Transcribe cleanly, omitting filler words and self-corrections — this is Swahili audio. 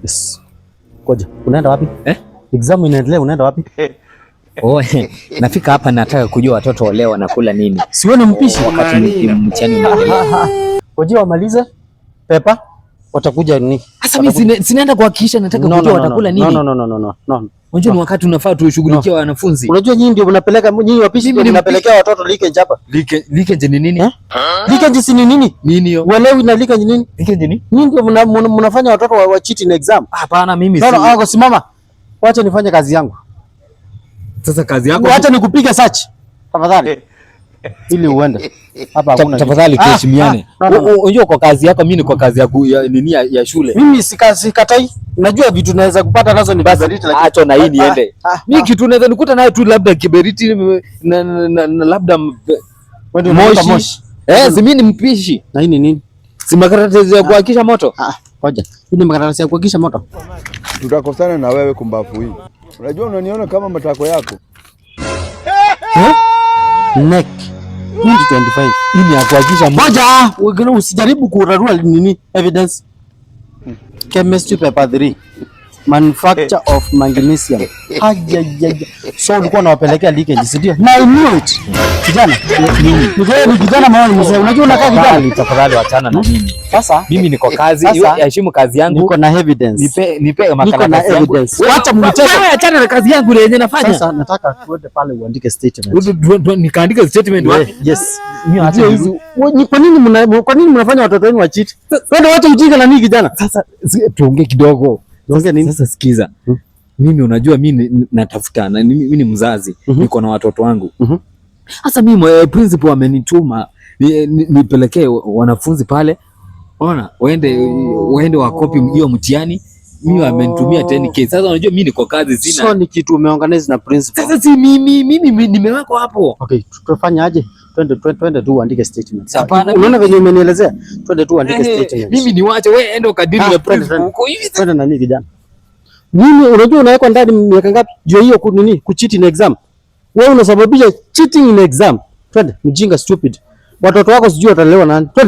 Yes. Ngoja, unaenda wapi? Eh? Exam inaendelea, unaenda wapi? Oh, nafika hapa nataka kujua watoto leo wanakula nini. Si wewe ni mpishi? Wakati mtihani unaendelea. Ngoja wamalize paper, watakuja nini? Sasa mimi sinaenda kuhakikisha, nataka No, kujua no, no, watakula no, nini. No, no, no, no, no, no. Unajua ni wakati unafaa tushughulikie wanafunzi. Unajua nyinyi ndio mnapeleka, nyinyi wapishi Mimi ndio ni mnapelekea watoto leakage hapa. Leakage ni nini? Eh? Leakage si ni nini? Nini hiyo? Uelewi na leakage nini? Leakage ni? Nyinyi ndio mnafanya watoto wa cheat in exam. Hapana, mimi No, si. no, ako simama. Wacha nifanye kazi yangu. Sasa kazi yako Wacha nikupige search. Tafadhali. Ili uende. Hapa hakuna. Tafadhali tuheshimiane. Ah, no, no, no. Unajua kwa kazi yako, mimi ni kwa kazi ya nini ya shule. Mimi sikatai. Najua vitu naweza kupata nazo ni kiberiti, lakini Acha na hii niende. Ah, Mimi kitu naweza nikuta nayo tu labda kiberiti na labda Wewe ndio unavuta moshi. moshi. Eh, si mimi ni mpishi. Na hii ni nini? Si makaratasi ya kuhakikisha moto. Ah, ngoja. Hii ni makaratasi ya kuhakikisha moto. Tutakosana na wewe kumbafu hii. Unajua unaniona kama matako yako. Eh? KNEC 2025. Hii ni ya kuhakikisha moto. Ngoja, wengine usijaribu kurarua nini evidence. Chemistry paper 3. Manufacture of magnesium. Ayayaya. So ulikuwa unawapelekea leakage, si ndio? Na I knew it. Kijana, ni wewe ni kijana maana ni mzee. Unajua unakaa kijana. Tafadhali, tafadhali wachana na mimi. Sasa Mimi niko kazi, Sasa, heshimu kazi yangu. niko na evidence. Nipe Niko na makaratasi yangu. evidence. Wacha mchezo. Wewe achana na kazi yangu ile yenye nafanya. Sasa nataka tuende pale uandike statement. Nikaandika statement wapi? Yes. Mimi acha Ujue hizi kwa nini mnafanya watoto wenu wa cheat? Wewe wacha ujinga na nini, kijana? Sasa tuongee kidogo. Tuongee nini? Sasa sikiza. Mimi unajua mimi natafuta na mimi ni mzazi, niko na watoto wangu. Sasa mimi principal amenituma nipelekee wanafunzi pale. Ona, waende wakopi hiyo mtihani. Mimi amenitumia 10K. Sasa unajua mimi niko kazi, sina. So ni kitu umeorganize na principal. Sasa si mimi nimewekwa hapo. Okay, tutafanya aje? Twende, twende, twende tu uandike statement. Sawa. Hapana, Unaona venye umenielezea? Twende tu uandike statement. Mimi niwache, wewe enda ukadili Ah, na twende, principal twende. huko hivi. Twende na nini, kijana? Mimi unajua unawekwa ndani miaka ngapi? Juu hiyo nini? Kucheat in exam. Wewe unasababisha cheating in exam. Twende, mjinga, stupid. Watoto wako sijui watalelewa na nani. Twende.